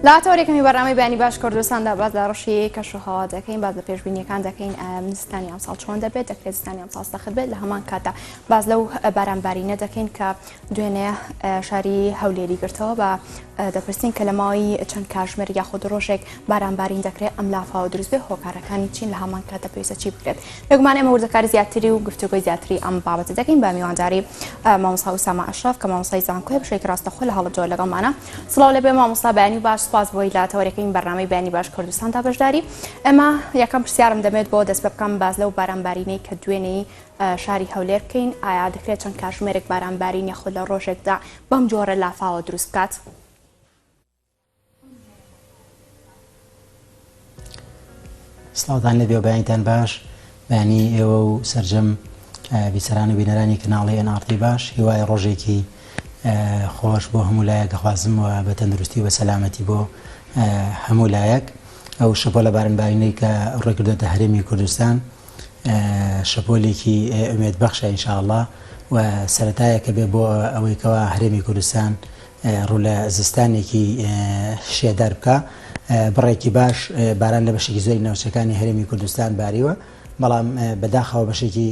لە تەوەرێکەمی بەرنامەی بەیانی باش کوردستاندا باس لە ڕەشی کەشوهەوا دەکەین باس لە پێشبینیەکان دەکەین ئایا زستانی ئەمساڵ چۆن دەبێت دەکرێت زستانی ئەمساڵ سەخت بێت لە هەمان کاتدا باس لەو بارانبارینە دەکەین کە دوێنێ شاری هەولێری گرتەوە بە دەپرسین کە لە ماوەی چەند کاژمێر یاخود ڕۆژێک بارانبارین دەکرێت ئەم لافاوە دروست بێ هۆکارەکانی چین لە هەمان کاتدا پێویستە چی بکرێت بێگومان ئێمە وردەکاری زیاتری و گفتوگۆی زیاتری ئەم بابەتە دەکەین بە میوانداری مامۆستا ئوسامە ئەشرەف کە مامۆستای زانکۆیە بەشێکی ڕاستەخۆ لە هەڵەبجەوە لەگەڵمانە سڵاو لێبێ مامۆستا بەیانی باش سپاس بۆی لە تەوەرەکەی بەرنامەی بەیانی باش کوردستاندا بەشداری ئێمە یەکەم پرسیارم دەمێت بۆ دەست پێ بکەم باس لەو بارانبارینەی کە دوێنێی شاری هەولێر بکەین ئایا دەکرێت چەند کاژمێرێک بارانبارین یاخود لە ڕۆژێکدا بەم جۆرە لافاوە دروست بکات؟ سڵاوتان لێبێ و بەیانیتان باش بەیانی ئێوە و سەرجەم بیسەران و بینەرانی کەناڵی NRT باش هیوای ڕۆژێکی خۆش بۆ هەموو لایەک دەخوازم و بە تەندروستی و بە سەلامەتی بۆ هەموو لایەک ئەو شەپۆلە بارانبارینەی کە ڕێکردێتە هەرێمی کوردستان شەپۆلێکی ئومێد بەخشە ئینشاءاللە و سەرەتایەکە بێ بۆ ئەوەی کەوا هەرێمی کوردستان ڕوو لە زستانێکی شێدار بکا. بڕێکی باش باران لە بەشێکی زۆری ناوچەکانی هەرێمی کوردستان باریوە، بەڵام بەداخەوە بەشێکی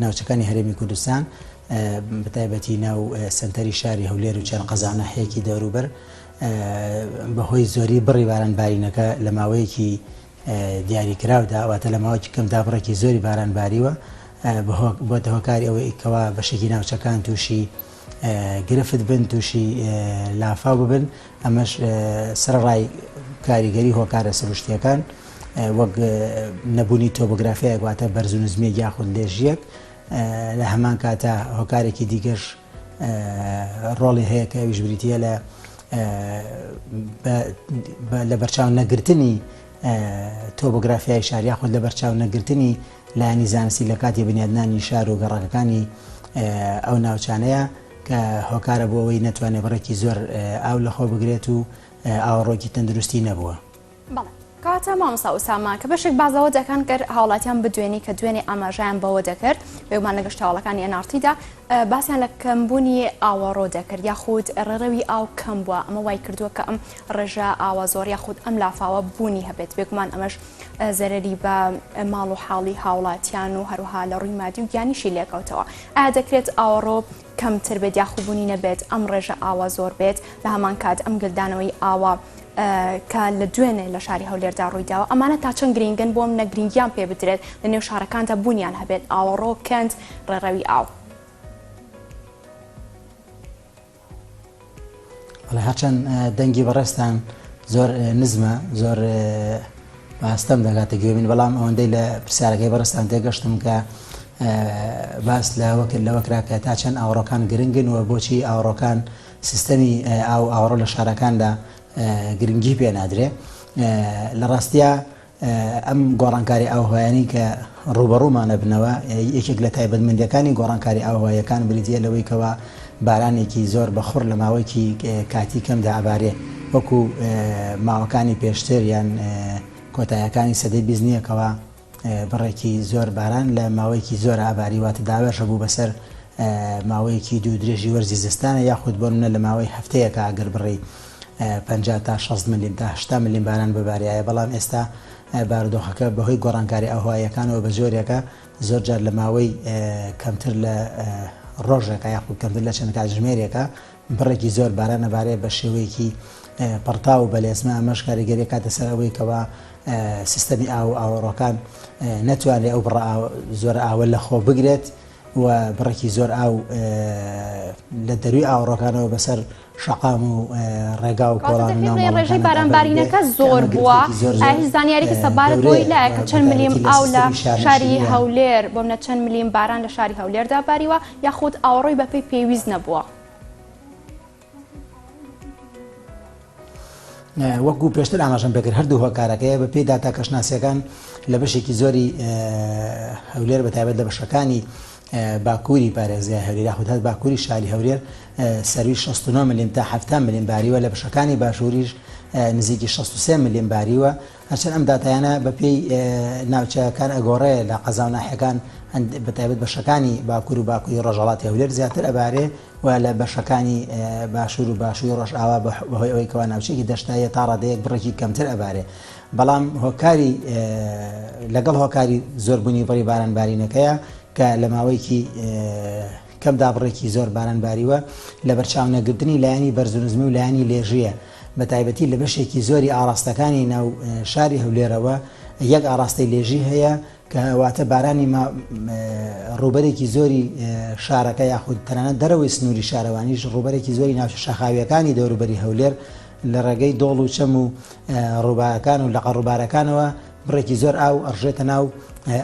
ناوچەکانی هەرێمی کوردستان بەتایبەتی ناو سەنتەری شاری هەولێر و چەند قەزا ناحیەکی دەوروبەر بەهۆی زۆری بڕی باران بارینەکە لە ماوەیەکی دیاریکراودا، واتە لە ماوەیەکی کەمدا بڕێکی زۆری باران باریوە، بۆتە هۆکاری ئەوەی کەوا بەشێکی ناوچەکان تووشی گرفت بن، تووشی لافاو ببن، ئەمەش سەرەڕای کاریگەری هۆکارە سروشتییەکان وەک نەبوونی تۆبۆگرافیایەک واتە بەرز و نزمییەک یاخود لێژییەک، لە هەمان کاتا هۆکارێکی دیکەش ڕۆڵی هەیە کە ئەویش بریتییە لە لەبەرچاو نەگرتنی تۆبۆگرافیای شار یاخود لەبەرچاو نەگرتنی لایەنی زانستی لە کاتی بنیادنانی شار و گەڕەکەکانی ئەو ناوچانەیە کە هۆکارە بۆ ئەوەی نەتوانێت بڕێکی زۆر ئاو لەخۆ بگرێت و ئاوەڕۆکی تەندروستی نەبووە. بەڵێ کەواتە مامۆستا ئوسامە کە بەشێک باس لەوە دەکەن گەر هاوڵاتیان بدوێنی کە دوێنێ ئاماژەیان بەوە دەکرد بێگومان لە گشت هەواڵەکانی NRT دا باسیان لە کەمبوونی ئاوەڕۆ دەکرد یاخود ڕێڕەوی ئاو کەم بووە ئەمە وای کردووە کە ئەم ڕێژە ئاوە زۆر یاخود ئەم لافاوە بوونی هەبێت بێگومان ئەمەش زەرەری بە ماڵ و حاڵی هاوڵاتیان و هەروەها لە ڕووی مادی و گیانیشی لێکەوتەوە ئایا دەکرێت ئاوەڕۆ کەمتر بێت یاخو بوونی نەبێت ئەم ڕێژە ئاوە زۆر بێت لە هەمان کات ئەم گلدانەوەی ئاوە کە لە دوێنێ لە شاری هەولێردا ڕوویداوە ئەمانە تا چەند گرینگن بۆم نەگرنگیان پێ بدرێت لە نێو شارەکاندا بوونیان هەبێت ئاوەڕۆ کەند ڕێڕەوی ئاو. بەڵێ هەرچەند دەنگی بەڕێزتان زۆر نزمە زۆر ئاستەم دەگاتە گوێ من بەڵام ئەوەندەی لە پرسیارەکەی بەڕێزتان تێگەشتم کە باس لەوە کرد لەوە کرا کە تا چەند ئاوڕۆکان گرنگن و بۆچی ئاوڕۆکان سیستەمی ئاو ئاوڕۆ لە شارەکاندا گرنگی پێ نادرێ لە ڕاستیا ئەم گۆڕانکاری ئاوهوایانەی کە ڕووبەڕوومان ئەبنەوە، یەکێک لە تایبەتمەندییەکانی گۆڕانکاری ئاوهواییەکان بریتییە لەوەی کەوا بارانێکی زۆر بە خوڕ لە ماوەیەکی کاتی کەمدا ئەبارێ، وەکو ماوەکانی پێشتر یان کۆتاییەکانی سەدەی 20 نییە کەوا بڕێکی زۆر باران لە ماوەیەکی زۆرا ئەباری، واتە دابەش ئەبوو بەسەر ماوەیەکی دوور درێژی وەرزی زستانە یاخود بۆ نمونە لە ماوەی هەفتەیەکا ئەگەر بڕی 50 تا 60 ملم تا 80 ملم باران بباریایە، بەڵام ئێستا بارودۆخەکە بەهۆی گۆڕانکاری ئاوهواییەکانەوە بە جۆرێکە زۆر جار لە ماوەی کەمتر لە ڕۆژێکا یاخود کەمتر لە چەند کاتژمێرێکا بڕێکی زۆر باران ئەبارێ بە شێوەیەکی پڕتاو و بەلێزمە، ئەمەش کاریگەری ئەکاتە سەر ئەوەی کەوا سیستەمی ئاو و ئاوەڕۆکان نەتوانێت ئەو بڕە زۆرە ئاوە لەخۆ بگرێت و بڕێکی زۆر ئاو لە دەروی ئاوەڕۆکانەوە بەسەر شەقام و ڕێگا و کەواتە کۆڵان و دەکرێت ناو بڵێین ڕێژەی ماڵەکانە دابەش ببێ بارانبارینەکە کە زۆر ئەمە بووە گرفتێکی زۆر ئایا زۆر هیچ زانیاریەکی سەبارەت گەورەیە بەوەی لایە کە بە چەند ملیم تایبەتی لە ئاو لە سیستەمی شاری شارنشینییە. هەولێر بۆ منە چەند ملیم باران لە شاری هەولێردا باریوە یاخود ئاوەڕۆی بەپێی پێویست نەبووە؟ وەکو پێشتر ئاماژەم پێکرد هەردوو هۆکارەکەیە بە پێی داتا کەشناسیەکان لە بەشێکی زۆری هەولێر بە تایبەت لە بەشەکانی باکووری پارێزگای هەولێر یاخود هەر باکووری شاری هەولێر سەروی 69 ملیم تا 70 ملیم باریوە لە بەشەکانی باشووریش نزیکی 63 ملیم باریوە هەرچەند ئەم داتایانە بە پێی ناوچەکان ئەگۆڕێ لە قەزا و ناحیەکان. بەتایبەت بەشەکانی باکوور و باکووری ڕۆژهەڵاتی هەولێر زیاتر ئەبارێ و لە بەشەکانی باشوور و باشووری ڕۆژئاوا بەهۆی ئەوەی کەوا ناوچەیەکی دەشتاییە تا ڕادەیەک بڕێکی کەمتر ئەبارێ بەڵام هۆکاری لەگەڵ هۆکاری زۆربوونی بڕی باران بارینەکەیە کە لە ماوەیەکی کەمدا بڕێکی زۆر باران باریوە لەبەرچاو نەگرتنی لایەنی بەرزونزمی و لایەنی لێژییە بەتایبەتی لە بەشێکی زۆری ئاڕاستەکانی ناو شاری هەولێرەوە یەک ئاڕاستەی لێژی هەیە کە واتە بارانی ڕووبەرێکی زۆری شارەکە یاخود تەنانەت دەرەوەی سنووری شارەوانیش ڕووبەرێکی زۆری ناوچە شاخاوییەکانی دەوروبەری هەولێر لە ڕێگەی دۆڵ و چەم و ڕووبارەکان و لقە ڕووبارەکانەوە بڕێکی زۆر ئاو ئەڕژێتە ناو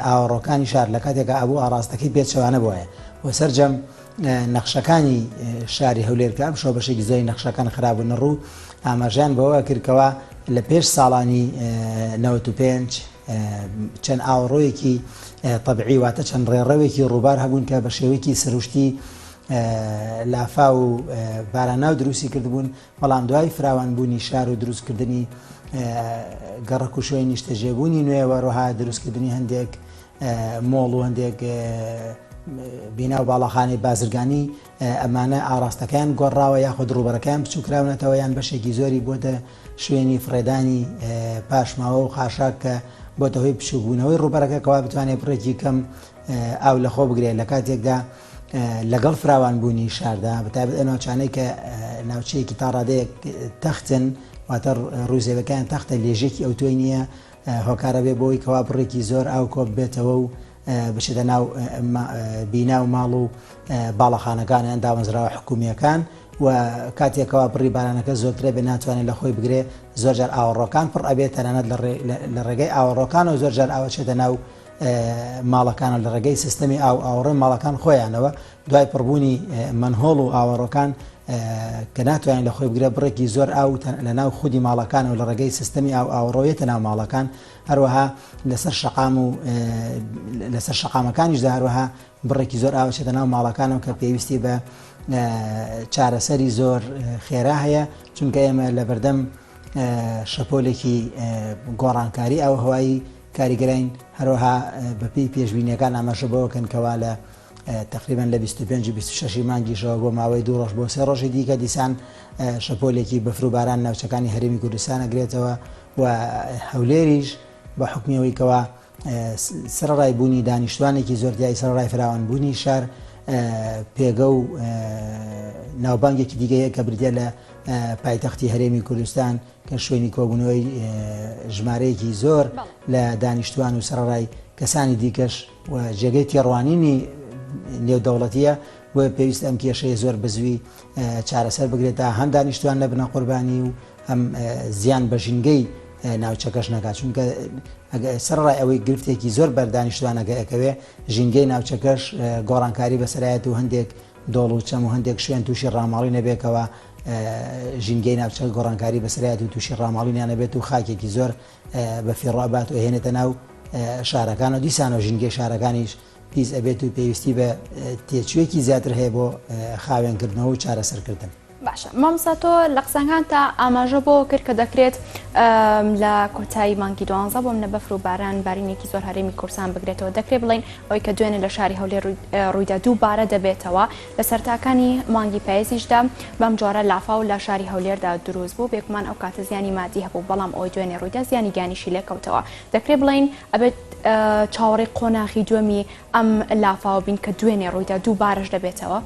ئاوەڕۆکانی شار لە کاتێکا ئەبوو ئاڕاستەکەی پێچەوانە بوایە و سەرجەم نەخشەکانی شاری هەولێر کە ئەمشەو بەشێکی زۆری نەخشەکان خرابوونە ڕوو ئاماژەیان بەوە کرد کەوا لە پێش ساڵانی 95 چەند ئاوەڕۆیەکی تەبعی واتە چەند ڕێڕەوێکی ڕووبار هەبوون کە بە شێوەیەکی سروشتی لافاو و باراناو دروستی کردبوون، بەڵام دوای فراوانبوونی شار و دروستکردنی گەڕەک و شوێنی نیشتەجێبوونی نوێ و هەروەها دروستکردنی هەندێک مۆڵ و هەندێک بینا و باڵاخانەی بازرگانی ئەمانە ئاراستەکەیان گۆڕاوە یاخود ڕووبەرەکەیان بچووکراونەتەوە یان بەشێکی زۆری بۆتە شوێنی فڕێدانی پاشماوە و خاشاک کە بۆتە هۆی بچووکبوونەوەی ڕووبەرەکە کەوا بتوانێت بڕێکی کەم ئاو لەخۆ بگرێت لە کاتێکدا لەگەڵ فراوانبوونی شاردا بەتایبەت ئەو ناوچانەی کە ناوچەیەکی تا ڕادەیەک تەختن واتە ڕووی زەویەکەیان تەختە لێژێکی ئەوتۆی نییە هۆکارە بێ بۆی کەوا بڕێکی زۆر ئاو کۆ بێتەوە و بچێتە ناو بینا و ماڵ و باڵەخانەکان یان دامەزراوە حکومییەکان و کاتێکەوە بڕی بارانەکە زۆرترە بێ ناتوانێت لە خۆی بگرێ زۆر جار ئاوەڕۆکان پڕ ئەبێت تەنانەت لە ڕێگەی ئاوەڕۆکانەوە زۆر جار ئاوە چێتە ناو ماڵەکانە لە ڕێگەی سیستەمی ئاو ئاوەڕۆی ماڵەکان خۆیانەوە دوای پڕبوونی مەنهۆڵ و ئاوەڕۆکان کە ناتوانێت لە خۆی بگرە بڕێکی زۆر ئاو لە ناو خودی ماڵەکانەوە لە ڕێگەی سیستەمی ئاو ئاوەڕۆیەتە ناو ماڵەکان هەروەها لەسەر شەقام و لەسەر شەقامەکانیشدا هەروەها بڕێکی زۆر ئاو چێتە ناو ماڵەکانەوە کە پێویستی بە چارەسەری زۆر خێرا هەیە چونکە ئێمە لە بەردەم شەپۆلێکی گۆڕانکاری ئاوهوایی کاریگەرین هەروەها بەپێی پێشبینیەکان ئاماژە بەوەکەن کەوا لە تقریبا لە 25 و 26 مانگیشەوە بۆ ماوەی دوو ڕۆژ بۆ سێ ڕۆژی دیکە دیسان شەپۆلێکی بەفر و باران ناوچەکانی هەرێمی کوردستان ئەگرێتەوە و هەولێریش بە حوکمی ئەوەی کەوا سەرەڕای بوونی دانیشتوانێکی زۆر تیای سەرەڕای فراوانبوونی شار پێگە و ناوبانگێکی دیکە هەیە کە بریتیە لە پایتەختی هەرێمی کوردستان کە شوێنی کۆبوونەوەی ژمارەیەکی زۆر لە دانیشتوان و سەرەڕای کەسانی دیکەش و جێگەی تێڕوانینی نێودەوڵەتیە بۆیە پێویست ئەم کێشەیە زۆر بەزووی چارەسەر بگرێت تا هەم دانیشتوان نەبنە قوربانی و هەم زیان بە ژینگەی ناوچەکەش نەکات چونکە سەرەڕای ئەوەی گرفتێکی زۆر بەر دانیشتوانەکە ئەکەوێ ژینگەی ناوچەکەش گۆڕانکاری بەسەرایەت و هەندێک دۆڵ و چەم و هەندێک شوێن تووشی ڕاماڵی نەبێکەوە ژینگەی ناوچەکە گۆڕانکاری بەسەرایەت و تووشی ڕاماڵینیان نەبێت و خاکێکی زۆر بە فیڕۆ ئەبات و ئەهێنێتە ناو شارەکان و دیسانەوە ژینگەی شارەکانیش پیس ئەبێت و پێویستی بە تێچوویەکی زیاتر هەیە بۆ خاوێنکردنەوە و چارەسەرکردن. باشە مامۆستا تۆ لە قسەکانتا ئاماژە بۆ کرد کە دەکرێت لە کۆتایی مانگی دوانزە بۆ منە بەفر و باران بارینێکی زۆر هەرێمی کوردستان بگرێتەوە دەکرێت بڵین ئەوەی کە دوێنێ لە شاری هەولێر ڕوویدا دووبارە دەبێتەوە لە سەرتاکانی مانگی پایزیشدا بەم جۆرە لافاو لە شاری هەولێردا دروست بوو بێگومان ئەو کاتە زیانی مادی هەبوو بەڵام ئەوەی دوێنێ ڕوویدا زیانی گیانیشی لێکەوتەوە دەکرێت بڵین ئەبێت چاوەڕێی قۆناغی دووەمی ئەم لافاوە بین کە دوێنێ ڕوویدا دووبارەش دەبێتەوە؟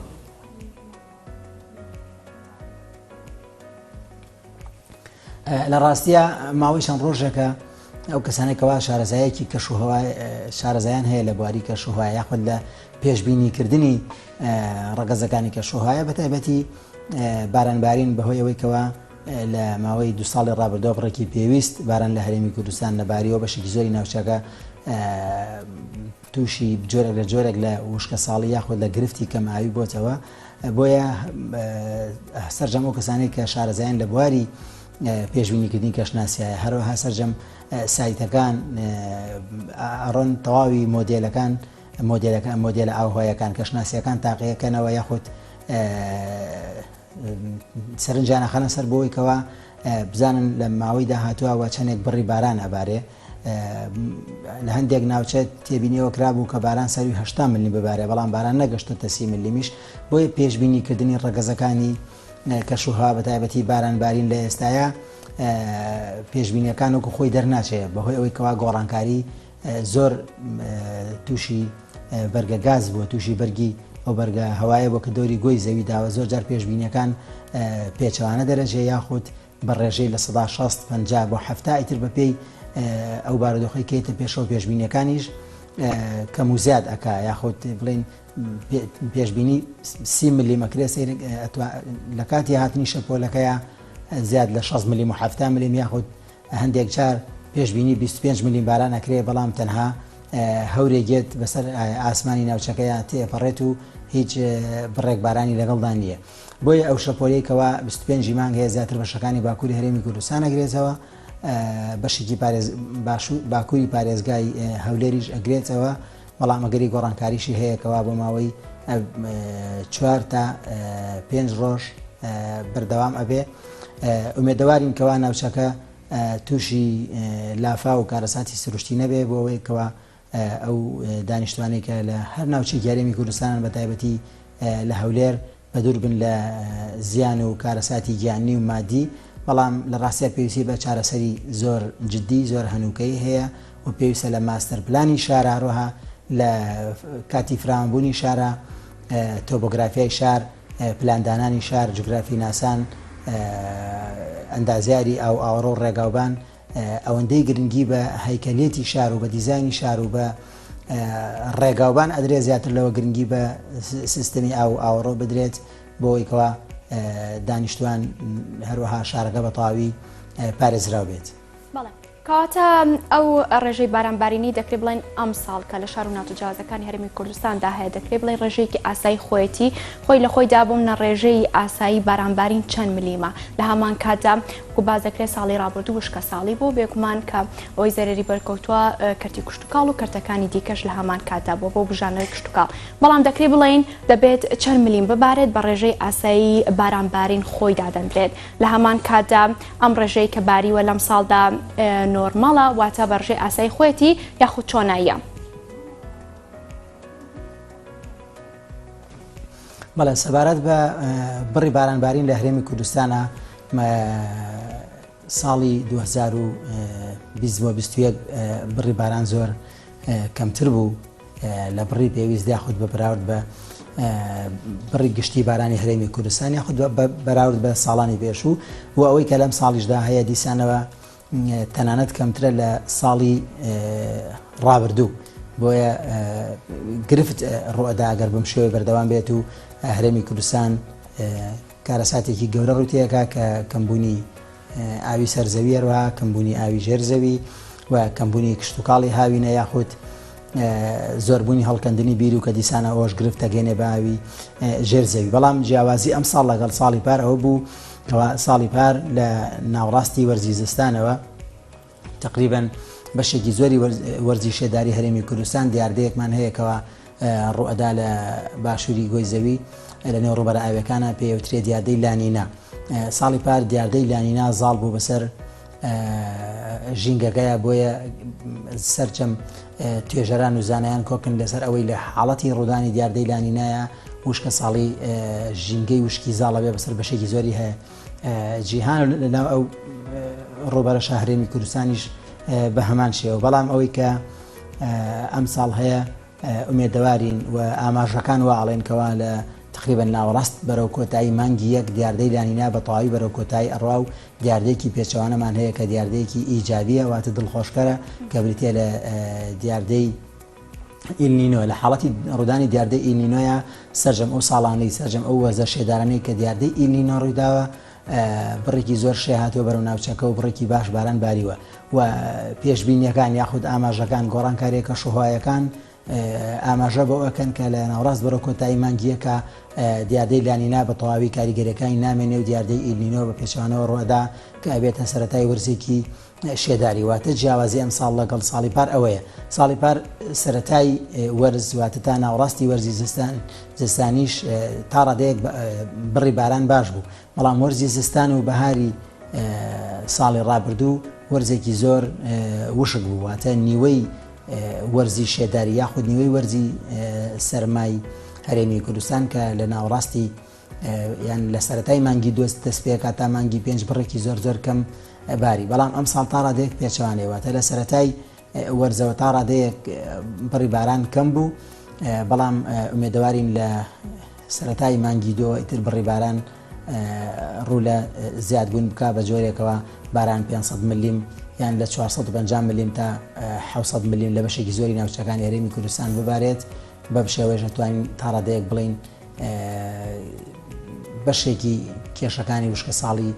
لە ڕاستیە ماوەی چەند ڕۆژێکە ئەو کەسانێک کەوا شارەزایەکی کەشوهەوا شارەزایان هەیە لە بواری کەشوهەوا یاخود لە پێشبینیکردنی ڕەگەزەکانی کەشوهەوایە بە تایبەتی بارانبارین بەهۆی ئەوەی کەوا لە ماوەی دو ساڵی ڕابردووە بڕێکی پێویست باران لە هەرێمی کوردستان نەباریەوە بەشێکی زۆری ناوچەکە تووشی جۆرێک لە جۆرێک لە وشکەساڵی یاخود لە گرفتی کەمئاوی بۆتەوە بۆیە سەرجەم ئەو کەسانەی کە شارەزایان لە بواری پێشبینیکردنی کەشناسیایە هەروەها سەرجەم سایتەکان ئەڕۆن تەواوی مۆدێلەکان مۆدێلەکە مۆدێلە ئاوهوایەکان کەشناسیەکان تاقیەکەنەوە یاخود سەرنجیان ئەخەنە سەر بۆی کەوا بزانن لە ماوەی داهاتووە چەندێک بڕی باران ئەبارێ. لە هەندێک ناوچە تێبینیەوە کرابوو کە باران سەروی 80 ملم ببارێ بەڵام باران نەگەشتۆتە 30 ملمیش بۆیە پێشبینی کردنی ڕەگەزەکانی کەشوهەوا بە تایبەتی باران بارین لە ئێستایا پێشبینیەکان وەکو خۆی دەرناچێ بەهۆی ئەوەی کەوا گۆڕانکاری زۆر تووشی بەرگە گاز بووە تووشی بەرگی ئەو بەرگە هەوایە بۆ کە دەوری گۆی زەوی داوە زۆر جار پێشبینیەکان پێچەوانە دەرەجێ یاخود بە ڕێژەی 60% 50 بۆ 70 ئیتر بەپێی ئەو بارودۆخی کەیتە پێشەوە پێشبینیەکانیش کەم و زیاد ئەک یاخود بڵین پێشبینی سی ملیم ئەکرێ سەیر لە کاتی هاتنی شەپۆلەکەیا زیاد لە 60 ملیم و 70 ملیم یاخود هەندێک جار پێشبینی 25 ملیم باران ئەکرێ بەڵام تەنها هەورێک یەت بەسەر ئاسمانی ناوچەکەیا تێپەڕێت و هیچ بڕێک بارانی لەگەڵدا نییە بۆیە ئەو شەپۆلەی کەوا 25 مانگ هەیە زیاتر بەشەکانی باکووری هەرێمی کوردستان ئەگرێتەوە بەشێکی باکووری پارێزگای هەولێریش ئەگرێتەوە بەڵام ئەگەری گۆڕانکاریشی هەیە کەوا بۆ ماوەی چوار تا پێنج ڕۆژ بەردەوام ئەبێ. ئومێدەوارین کەوا ناوچەکە تووشی لافاو و کارەساتی سروشتی نەبێ بۆ ئەوەی کەوا ئەو دانیشتوانەی کە لە هەر ناوچەیەکی هەرێمی کوردستانن بە تایبەتی لە هەولێر بەدوور بن لە زیان و کارەساتی گیانی و مادی، بەڵام لە ڕاستیا پێویستی بە چارەسەری زۆر جدی، زۆر هەنووکەیی هەیە و پێویستە لە ماستەر پلانی شارا هەروەها لە کاتی فراوانبوونی شارا، تۆبۆگرافیای شار، پلاندانانی شار، جوگرافیناسان، ئەندازیاری ئاو ئاوەڕۆ و ڕێگاوبان، ئەوەندەی گرنگی بە هەیکەلیەتی شار و بە دیزاینی شار و بە ڕێگاوبان ئەدرێت زیاتر لەوە گرنگی بە سیستمی ئاو و ئاوەڕۆ بدرێت بۆ ئەوەی کەوا دانیشتوان هەروەها شارەکە بە تەواوی پارێزراو بێت. بەڵێ کەواتە ئەو ڕێژەی بارانبارینی دەکرێت بڵێن ئەمساڵ کە لە شار و ناوچە جیاوازەکانی هەرێمی کوردستاندا هەیە دەکرێت بڵێن ڕێژەیەکی ئاسایی خۆیەتی خۆی لە خۆیدا بۆمنە ڕێژەی ئاسایی بارانبارین چەند ملیمە لە هەمان کاتدا وەکو باس دەکرێت ساڵی ڕابردوو وشکە ساڵی بوو بێگومان کە ئەوەی زەرەری بەرکەوتووە کەرتی کشتوکاڵ و کەرتەکانی دیکەش لە هەمان کاتدا بووە بۆ بژانەوەی کشتوکاڵ بەڵام دەکرێت بڵێین دەبێت چەند ملیم ببارێت بە ڕێژەی ئاسایی بارانبارین خۆی دادەندرێت لە هەمان کاتدا ئەم ڕێژەی کە باریوە لەم ساڵدا نۆرمەڵە واتە بە ڕژەی ئاسایی خۆیەتی یاخود چۆناییە؟ بەڵێ سەبارەت بە بڕی بارانبارین لە هەرێمی کوردستانە ساڵی 2020 بۆ 21 بڕی باران زۆر کەمتر بوو لە بڕی پێویست یاخود بە بەراورد بە بڕی گشتی بارانی هەرێمی کوردستان یاخود بەراورد بە ساڵانی پێشوو و ئەوەی کە لەم ساڵیشدا هەیە دیسانەوە تەنانەت کەمترە لە ساڵی ڕابردوو بۆیە گرفت ڕوئەدا ئەگەر بەم شێوەیە بەردەوام بێت و هەرێمی کوردستان کارەساتێکی گەورە ڕووتەکە کە کەمبوونی ئاوی سەر زەوی هەروەها کەمبوونی ئاوی ژێر زەوی و کەمبوونی کشتوکاڵی هاوینە یاخود زۆربوونی هەڵکەندنی بیر و کە دیسانە ئەوەش گرفت دەگەێنێ بە ئاوی ژێر زەوی بەڵام جیاوازی ئەم ساڵ لەگەڵ ساڵی پار ئەوە بوو کەوا ساڵی پار لە ناوەڕاستی وەرزی زستانەوە تقریبا بەشێکی زۆری وەرزی شێداری هەرێمی کوردستان دیاردەیەکمان هەیە کەوا ڕوئەدا لە باشووری گۆی زەوی لە نێو ڕووبەرە ئاویەکانە پێوترێ دیاردەی لانینا ساڵی پار دیاردەی لانینا زاڵ بوو بەسەر ژینگەکەیە بۆیە سەرجەم توێژەران و زانایان کۆکن لەسەر ئەوەی لە حاڵەتی ڕوودانی دیاردەی لانینایە وشکە ساڵی ژینگەی وشکی زاڵە بێ بەسەر بەشێکی زۆری هەیە جیهان لەناو ئەو ڕووبەرە شەهرێمی کوردستانیش بە هەمان شێوە بەڵام ئەوەی کە ئەم ساڵ هەیە ئومێدەوارین و ئاماژەکان وا ئەڵێن کەوا لە تقریبا ناوەڕاست بەرەو کۆتایی مانگی یەک دیاردەی لانینا بە تەواوی بەرەو کۆتایی ئەڕوا و دیاردەیەکی پێچەوانەمان هەیە کە دیاردەیەکی ئیجابیە واتە دڵخۆشکەرە کە بریتیە لە دیاردەی ئیلنینۆ لە حاڵەتی ڕوودانی دیاردەی ئیلنینۆیە سەرجەم ئەو ساڵانەی سەرجەم ئەو وەرزە شێدارانەی کە دیاردەی ئیلنینۆ ڕوویداوە بڕێکی زۆر شێ هاتووە بەرەو ناوچەکە و بڕێکی باش باران باریوە و پێشبینیەکان یاخود ئاماژەکان گۆڕانکاریە کەشوهوایەکان ئاماژە بەوە ئەکەن کە لە ناوەڕاست بەرەو کۆتایی مانگی یەکە دیاردەی لانینا بە تەواوی کاریگەریەکانی نامێنێ و دیاردەی ئیلنینۆ بە پێچەوانەوە ڕوئەدا کە ئەبێتە سەرەتای وەرزێکی شێداری واتە جیاوازی ئەمساڵ لەگەڵ ساڵی پار ئەوەیە ساڵی پار سەرەتای وەرز واتە تا ناوەڕاستی وەرزی زستان زستانیش تا ڕادەیەک بڕی باران باش بوو بەڵام وەرزی زستان و بەهاری ساڵی ڕابردوو وەرزێکی زۆر وشک بوو واتە نیوەی وەرزی شێداری یاخود نیوەی وەرزی سەرمای هەرێمی کوردستان کە لە ناوەڕاستی یان لە سەرەتای مانگی دۆست دەست پێکات تا مانگی پێنج بڕێکی زۆر زۆر کەم باری بەڵام ئەم ساڵ تا ڕادەیەک پێچەوانەیە واتە لە سەرەتای وەرزەوە تا ڕادەیەک بڕی باران کەم بوو بەڵام ئومێدەوارین لە سەرەتای مانگی دۆ ئیتر بڕی باران ڕوو لە زیادبوون بکا بە جۆرێکەوە باران 500 ملیم یان لە 450 ملیم تا 600 ملیم لە بەشێکی زۆری ناوچەکانی هەرێمی کوردستان ببارێت بەم شێوەیەش ئەتوانین تا ڕادەیەک بڵێین بەشێکی کێشەکانی وشکەساڵی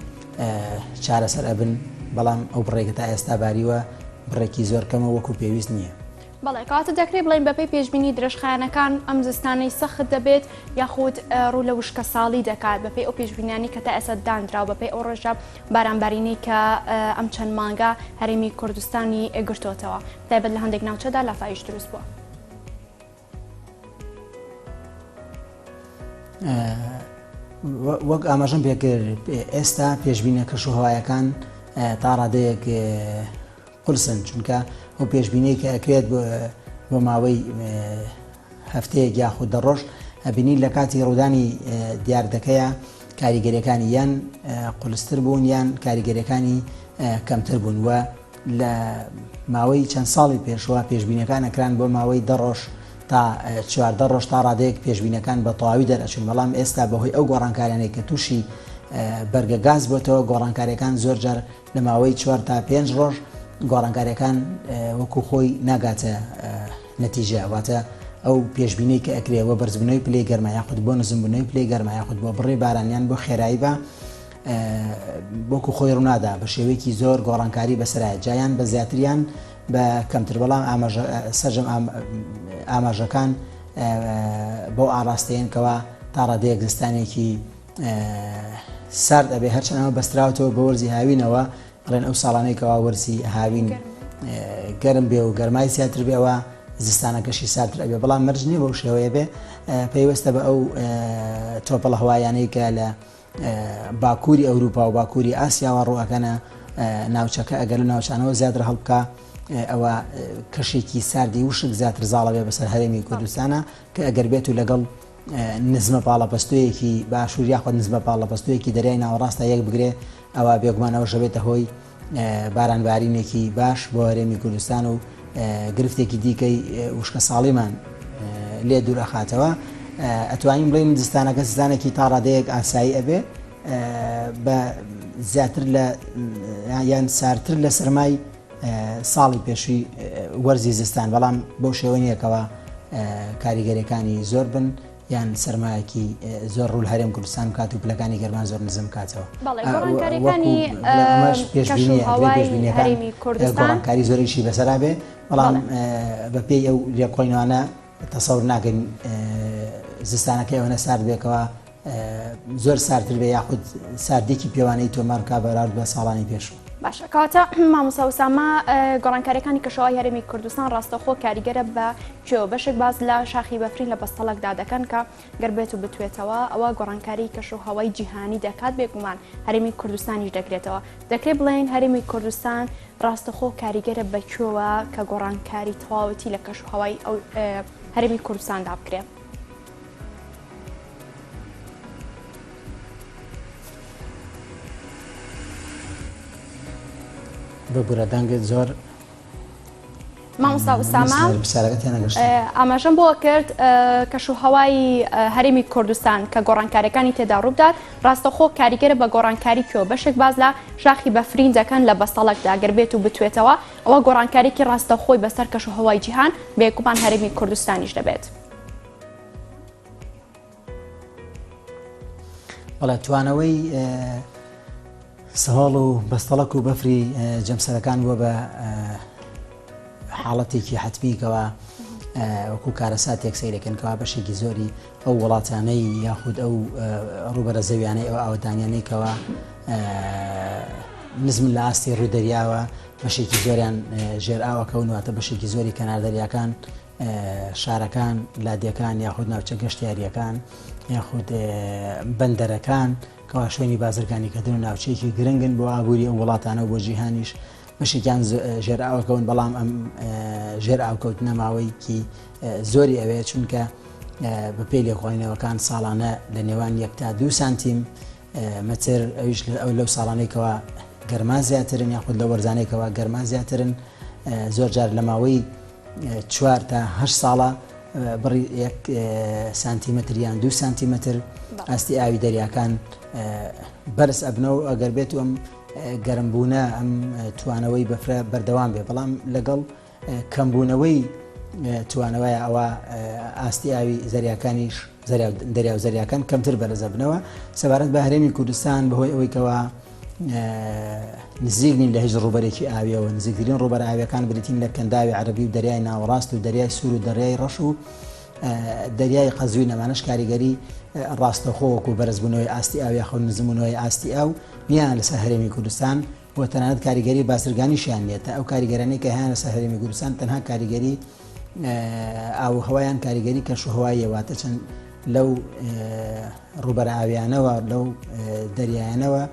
چارەسەر ئەبن، بەڵام ئەو بڕێکە تا ئێستا باریوە بڕێکی زۆر کەمە وەکو پێویست نییە. بەڵێ کەواتە دەکرێت بڵێین بەپێی پێشبینی درێژخایەنەکان ئەم زستانەی سەخت دەبێت یاخود ڕوو لە وشکەساڵی دەکات بەپێی ئەو پێشبینیانەی کە تا ئێستا دانراوە بەپێی ئەو ڕێژە بارانبارینەی کە ئەم چەند مانگە هەرێمی کوردستانی گرتۆتەوە تایبەت لە هەندێک ناوچەدا لافاویش دروست بووە. وەک ئاماژەم پێکرد ئێستا پێشبینە کەش و هەوایەکان تا ڕادەیەک قورسن چونکە ئەو پێشبینەی کە ئەکرێت بۆ ماوەی هەفتەیەک یاخود دە ڕۆژ ئەبینی لە کاتی ڕوودانی دیاردەکەیە کاریگەریەکانی یان قورستر بوون یان کاریگەریەکانی کەمتر بوون و لە ماوەی چەند ساڵی پێشوە پێشبینیەکان ئەکران بۆ ماوەی دە ڕۆژ تا 14 ڕۆژ تا ڕادەیەک پێشبینەکان بە تەواوی دەرئەچون بەڵام ئێستا بەهۆی ئەو گۆڕانکاریانەی کە تووشی بەرگە گاز بۆتەوە گۆڕانکاریەکان زۆر جار لە ماوەی چوار تا پێنج ڕۆژ گۆڕانکاریەکان وەکو خۆی ناگاتە نەتیجە واتە ئەو پێشبینەی کە ئەکرێ بۆ بەرزبوونەوەی پلەی گەرما یاخود بۆ نزمبوونەوەی پلەی گەرما یاخود بۆ بڕی باران یان بۆ خێرایی با وەکو خۆی ڕوونادا بە شێوەیەکی زۆر گۆڕانکاری بەسەرایە جا یان بە زیاتر یان بە کەمتر بەڵام ئاماژە سەرجەم ئاماژەکان بەو ئاڕاستەیەن کەوا تا ڕادەیەک زستانێکی سارد ئەبێ هەرچەند ئەمە بەستراوەتەوە بە وەرزی هاوینەوە ئەڵێن ئەو ساڵانەی کەوا وەرزی هاوین گەرم بێ و گەرمای زیاتر بێەوە زستانەکەشی سارتر ئەبێ بەڵام مەرج نییە بەو شێوەیە بێ پەیوەستە بە ئەو تۆپەڵە هەوایانەی کە لە باکووری ئەوروپا و باکووری ئاسیاوە ڕووەکەنە ناوچەکە ئەگەر لە ناوچانەوە زیاتر هەڵبکە ئەوە کەشێکی ساردی وشک زیاتر زاڵە بێ بەسەر هەرێمی کوردستانە کە ئەگەر بێت و لەگەڵ نزمە پاڵەپەستۆیەکی باشوور یاخود نزمە پاڵەپەستۆیەکی دەریای ناوەڕاستە یەک بگرێ ئەوە بێگومان ئەوەش دەبێتە هۆی بارانبارینێکی باش بۆ هەرێمی کوردستان و گرفتێکی دیکەی وشکە ساڵیمان لێ دوور ئەخاتەوە ئەتوانین بڵین زستانەکە زستانێکی تا ڕادەیەک ئاسایی ئەبێ بە زیاتر لە یان سارتر لە سەرمای ساڵی پێشووی وەرزی زستان بەڵام بەو شێوە نییەکەوە کاریگەریەکانی زۆر بن یان سەرمایەکی زۆر ڕوو لە هەرێم کوردستان بکات و پلەکانی گەرما زۆر نزم بکاتەوە. بەڵێ گۆڕانکاریەکانی ئەمەش کەش و پێشبینیە ئەکرێ هەوای پێشبینیەکان هەرێمی کوردستان گۆڕانکاری زۆریشی بەسەرا بێ بەڵام بەڵێ. بە پێی ئەو لێکۆڵینەوانە تەسەور ناکەین زستانەکەی ئەوەنە سارد بێکەوە زۆر ساردتر بێ یاخود ساردیەکی پێوانەیی تۆمار بکا بەراورد بە ساڵانی پێشوو. باشە کەواتە مامۆستا ئوسامە گۆڕانکاریەکانی کەشوهەوای هەرێمی کوردستان ڕاستەوخۆ کاریگەرە بە کوێوە بەشێک باس لە شاخی بەفرین لە بەستەڵەکدا دەکەن کە گەر بێت و بتوێتەوە ئەوە گۆڕانکاری کەشوهەوای جیهانی دەکات بێگومان هەرێمی کوردستانیش دەگرێتەوە دەکرێت بڵێین هەرێمی کوردستان ڕاستەخۆ کاریگەرە بە کوێوە کە گۆڕانکاری تەواوەتی لە کەشوهەوای ئەو هەرێمی کوردستاندا بکرێ؟ ببورە دەنگت زۆر مامۆستا ئوسامە ئاماژەم بۆ کرد کەش و هەوای هەرێمی کوردستان کە گۆڕانکاریەکانی تێدا ڕووبدات ڕاستەخۆ کاریگەرە بە گۆڕانکاری کوێ بەشێک باز لە شاخی بەفرین دەکەن لە بەستەڵەکدا گەر بێت و بتوێتەوە ئەوە گۆڕانکاریکی ڕاستەخۆی بەسەر کەش و هەوای جیهان بێگومان هەرێمی کوردستانیش دەبێت. بەڵێ توانەوەی سەهۆڵ و بەستەڵەک و بەفری جەمسەرەکان بووە بە حاڵەتێکی حتمی کەوا وەکو کارەساتێک سەیرەکەن کەوا بەشێکی زۆری ئەو وڵاتانەی یاخود ئەو ڕووبەرە زەویانەی ئەو ئاوەدانیانەی کەوا نزم لە ئاستی ڕووی دەریاوە بەشێکی زۆریان ژێر ئاوەکەون واتە بەشێکی زۆری کەنار دەریاکان شارەکان، لادێکان یاخود ناوچە گەشتیارییەکان یاخود بەندەرەکان کەوا شوێنی بازرگانیکردن و ناوچەیەکی گرنگن بۆ ئابووری ئەو وڵاتانە و بۆ جیهانیش. بەشێکیان ژێر ئاوەکەون بەڵام ئەم ژێر ئاوکەوتنە ماوەیەکی زۆری ئەوێ چونکە بەپێی لێکۆڵینەوەکان ساڵانە لە نێوان یەک تا دوو سانتیم مەتر ئەویش ئەو لەو ساڵانەی کەوا گەرما زیاترن یاخود لە وەرزانەی کەوا گەرما زیاترن زۆر جار لە ماوەی چوار تا هەشت ساڵە بڕی یەک سانتیمەتر یان دوو سانتیمەتر ئاستی ئاوی دەریاکان بەرز ئەبنەوە ئەگەر بێت ئەم گەرمبوونە ئەم توانەوەی بەفرە بەردەوام بێ بەڵام لەگەڵ کەمبوونەوەی توانەوەیە ئەوە ئاستی ئاوی زەریاکانیش دەریا و زەریاکان کەمتر بەرزەبنەوە سەبارەت بە هەرێمی کوردستان بەهۆی ئەوەی کەوا نزیک نین لە هیچ ڕووبەرێکی ئاویەوە نزیکترین ڕووبەر ئاویەکان بریتین لە کەنداوی عەربی و دەریای ناوەڕاست و دەریای سوور و دەریای ڕەش و دەریای قەزوین ئەمانەش کاریگەری ڕاستەخۆ وەکو بەرزبوونەوەی ئاستی ئاو یاخود نزمبوونەوەی ئاستی ئاو نییە لەسەر هەرێمی کوردستان و تەنانەت کاریگەری بازرگانیشیان نییە تا ئەو کاریگەرانەی کە هەیان لەسەر هەرێمی کوردستان تەنها کاریگەری ئاو و هەوایان کاریگەری کەش و هەواییە واتە چەند لەو ڕووبەرە ئاویانەوە لەو دەریایانەوە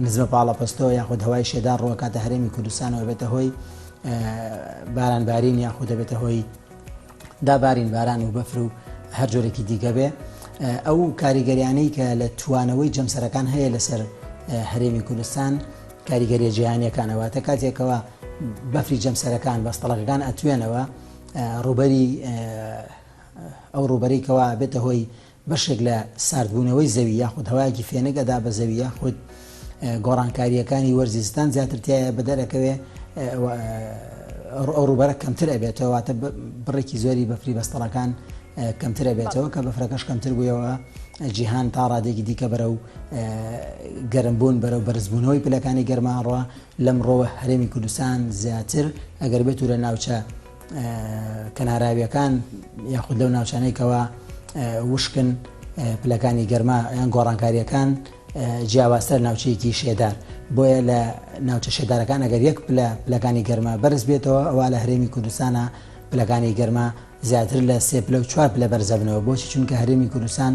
نزمە پاڵەپەستۆ یاخود هەوای شێدار ڕووەکاتە هەرێمی کوردستانەوە بێتە هۆی بارانبارین یاخود دەبێتە هۆی دابارین باران و بەفر و هەر جۆرێکی دیکە بێ ئەو کاریگەریانەی کە لە توانەوەی جەمسەرەکان هەیە لەسەر هەرێمی کوردستان کاریگەریە جیهانیەکانە واتە کاتێکەوە بەفری جەمسەرەکان بەستەڵەکەکان ئەتوێنەوە ڕووبەری ئەو ڕووبەرەی کەوا بێتە هۆی بەشێک لە ساردبوونەوەی زەوی یاخود هەوایەکی فێنک ئەدا بە زەوی یاخود گۆڕانکارییەکانی وەرزی زستان زیاتر تیایە بەدەرەکەوێ ئەو ڕووبەرە کەمتر ئەبێتەوە واتە بڕێکی زۆری بەفری بەستەڵەکان کەمتر ئەبێتەوە کە بەفرەکەش کەمتر بوویەوە جیهان تا ڕادێکی دیکە بەرەو گەرمبوون بەرەو بەرزبوونەوەی پلەکانی گەرما ڕوا لەمڕۆوە هەرێمی کوردستان زیاتر ئەگەر بێت و لە ناوچە کەناراویەکان یاخود لەو ناوچانەی کەوا وشکن پلەکانی گەرما یان گۆڕانکاریەکان جیاوازتر ناوچەیەکی شێدار بۆیە لە ناوچە شێدارەکان ئەگەر یەک پلە پلەکانی گەرما بەرز بێتەوە ئەوە لە هەرێمی کوردستانە پلەکانی گەرما زیاتر لە سێ پلە و چوار پلە بەرزەبنەوە بۆچی چونکە هەرێمی کوردستان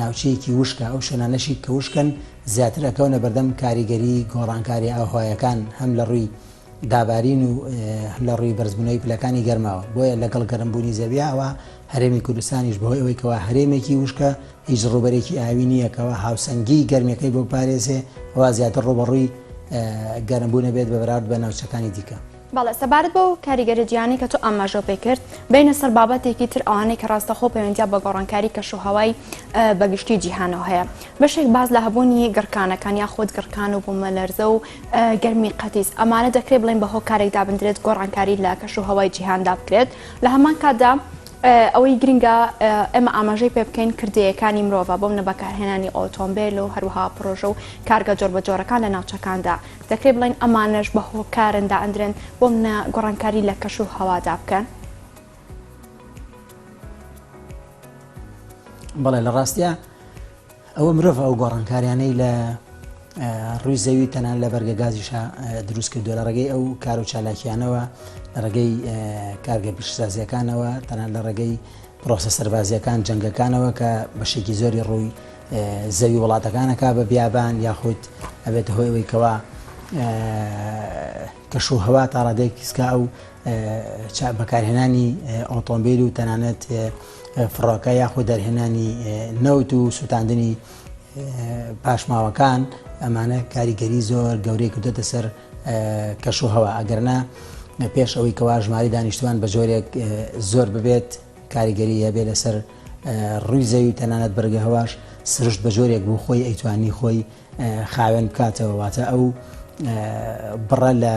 ناوچەیەکی وشکە ئەو شوێنانەشی کە وشکن زیاتر ئەکەونە بەردەم کاریگەری گۆڕانکاری ئاوهوایەکان هەم لە ڕووی دابارین و هەم لە ڕووی بەرزبوونەوەی پلەکانی گەرماوە، بۆیە لەگەڵ گەرمبوونی زەوییە ئەوا هەرێمی کوردستانیش بەهۆی ئەوەی کەوا هەرێمێکی وشکە هیچ ڕووبەرێکی ئاوی نییە کەوا هاوسەنگیی گەرمییەکەی بۆ بپارێزێ ئەوا زیاتر ڕووبەڕووی گەرمبوون ئەبێت بە بەراورد بە ناوچەکانی دیکە. بەڵێ، سەبارەت بەو کاریگەریە جیهانیەی کە تۆ ئاماژەو پێ کرد، بێینە سەر بابەتێکی تر ئەوانەی کە ڕاستەخۆ پەیوەندیان بە گۆڕانکاری کەشوهەوای بە گشتی جیهانەوە هەیە. بەشێک باس لە هەبوونی گڕکانەکان یاخود گڕکان و بوومەلەرزە و گەرمی قەتیس، ئەمانە دەکرێت بڵێین بە هۆکارێک دابندرێت گۆڕانکاری لە کەش و هەوای جیهاندا بکرێت، لە هەمان کاتدا ئەوەی گرنگە ئێمە ئاماژەی پێ بکەین کردەیەکانی مرۆڤە بۆ منە بەکارهێنانی ئۆتۆمبێل و هەروەها پڕۆژە و کارگە جۆربەجۆرەکان لە ناوچەکاندا دەکرێت بڵێین ئەمانەش بە هۆکارن دائەندرێن بۆ منە گۆڕانکاری لە کەش و هەوادا بکەن. بەڵێ لە ڕاستیا ئەوە مرۆڤ ئەو گۆڕانکاریانەی لە ڕووی زەوی تەنان لە بەرگە گازیشا دروست کردووە لە ڕێگەی ئەو کار و چالاکیانەوە لە ڕێگەی کارگە پیشسازیەکانەوە تەنان لە ڕێگەی پرۆسە سەربازیەکان جەنگەکانەوە کە بەشێکی زۆری ڕووی زەوی وڵاتەکانەکە بە بیابان یاخود ئەبێت هۆی ئەوەی کەوا کەش و هەوا تا ڕادەیەک پیسکا ئەو بەکارهێنانی ئۆتۆمبیل و تەنانەت فڕۆکە یاخود دەرهێنانی نەوت و سووتاندنی پاشماوەکان ئەمانە کاریگەری زۆر گەورەی کردێتە سەر کەش و هەوا ئەگەرنا پێش ئەوەی کەوا ژماری دانیشتوان بە جۆرێک زۆر ببێت کاریگەری هەبێ لەسەر ڕووی زەوی و تەنانەت بەرگە هەواش سروشت بە جۆرێک بوو خۆی ئەیتوانی خۆی خاوێن بکاتەوە واتە ئەو بڕە لە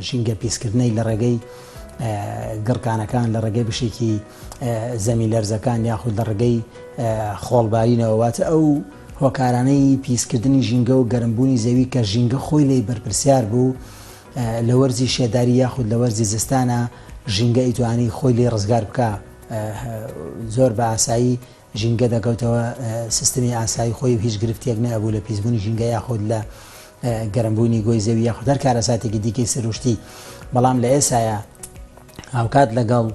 ژینگە پیسکردنەی لە ڕێگەی گڕکانەکان لە ڕێگەی بشێکی زەمین لەرزەکان یاخود لە ڕێگەی خۆڵبارینەوە واتە ئەو هۆکارانەی پیسکردنی ژینگە و گەرمبوونی زەوی کە ژینگە خۆی لی بەرپرسیار بوو لە وەرزی شێداری یاخود لە وەرزی زستانە ژینگە ئیتوانی خۆی لێ ڕزگار بکە زۆر بە ئاسایی ژینگە دەکەوتەوە سیستمی ئاسایی خۆی و هیچ گرفتێک نەبوو لە پیسبوونی ژینگە یاخود لە گەرمبوونی گۆی زەوی یاخود هەر کارەساتێکی دیکەی سروشتی بەڵام لە ئێسایا هاوکات لەگەڵ.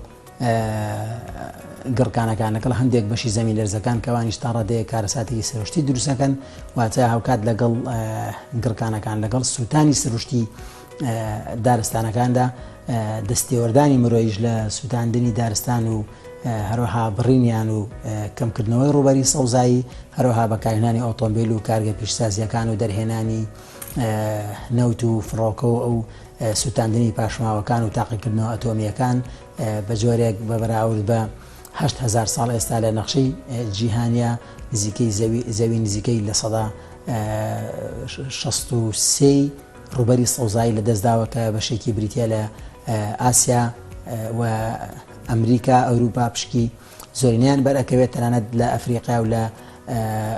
گڕکانەکان لەگەڵ هەندێک بەشی زەمین لەرزەکان کەوانیش تا ڕادەیەک کارەساتێکی سروشتی دروستەکەن واتە هاوکات لەگەڵ گڕکانەکان لەگەڵ سووتانی سروشتی دارستانەکاندا دەستێوەردانی مرۆیش لە سووتاندنی دارستان و هەروەها بڕینیان و کەمکردنەوەی ڕووبەری سەوزایی هەروەها بەکارهێنانی ئۆتۆمبیل و کارگە پیشسازیەکان و دەرهێنانی نەوت و فڕۆکە و ئەو سووتاندنی پاشماوەکان و تاقیکردنەوە ئەتۆمییەکان بە جۆرێک بە بەراورد بە 8000 ساڵ ئێستا لە نەخشەی جیهانیا نزیکەی زەوی نزیکەی 63% ڕووبەری سەوزایی لە دەستداوە کە بەشێکی بریتە لە ئاسیا و ئەمریکا ئەوروپا پشکی زۆرینەیان بەر ئەکەوێت تەنانەت لە ئەفریقیا و لە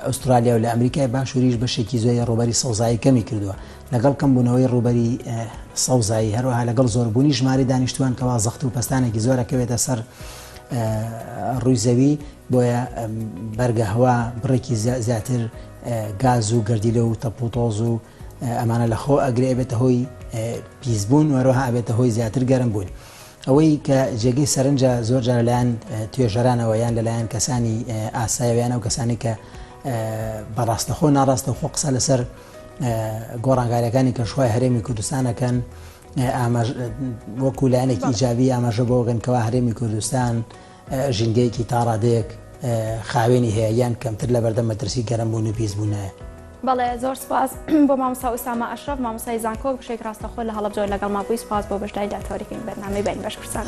ئوسترالیا و لە ئەمریکای باشووریش بەشێکی زۆری ڕووبەری سەوزایی کەمی کردووە لەگەڵ کەمبوونەوەی ڕووبەری سەوزایی هەروەها لەگەڵ زۆربوونی ژمارەی دانیشتوان کەوا زەخت و پەستانێکی زۆر ئەکەوێتە سەر ڕووی زەوی بۆیە بەرگە هەوا بڕێکی زیاتر گاز و گەردیلە و تەپ و تۆز و ئەمانە لە خۆ ئەگرێ ئەبێتە هۆی پیسبوون وەرەها ئەبێتە هۆی زیاتر گەرم بوون. ئەوەی کە جێگەی سەرنجە زۆر جار لەلایەن توێژەرانەوە یان لەلایەن کەسانی ئاسایەوە یان ئەو کەسانی کە بە ڕاستەخۆ ناڕاستەخۆ قسە لەسەر گۆڕانکاریەکانی کەشوهای هەرێمی کوردستانەکەن وەکو لایەنێکی ئیجابی ئاماژە بۆگەن کەوا هەرێمی کوردستان ژینگەیەکی تاڕادەیەک خاوێنی هەیە یان کەمتر لەبەردەم مەترسی گەرمبوون و پیسبوونایە. بەڵێ زۆر سپاس بۆ مامۆستا ئوسامە ئەشرەف مامۆستای زانکۆ بەشێک ڕاستەخۆ لە هەڵەبجەوە لەگەڵما بووی سپاس بۆ بەشداری لە تەوەرەکەی بەرنامەی بەین بەش کوردستان.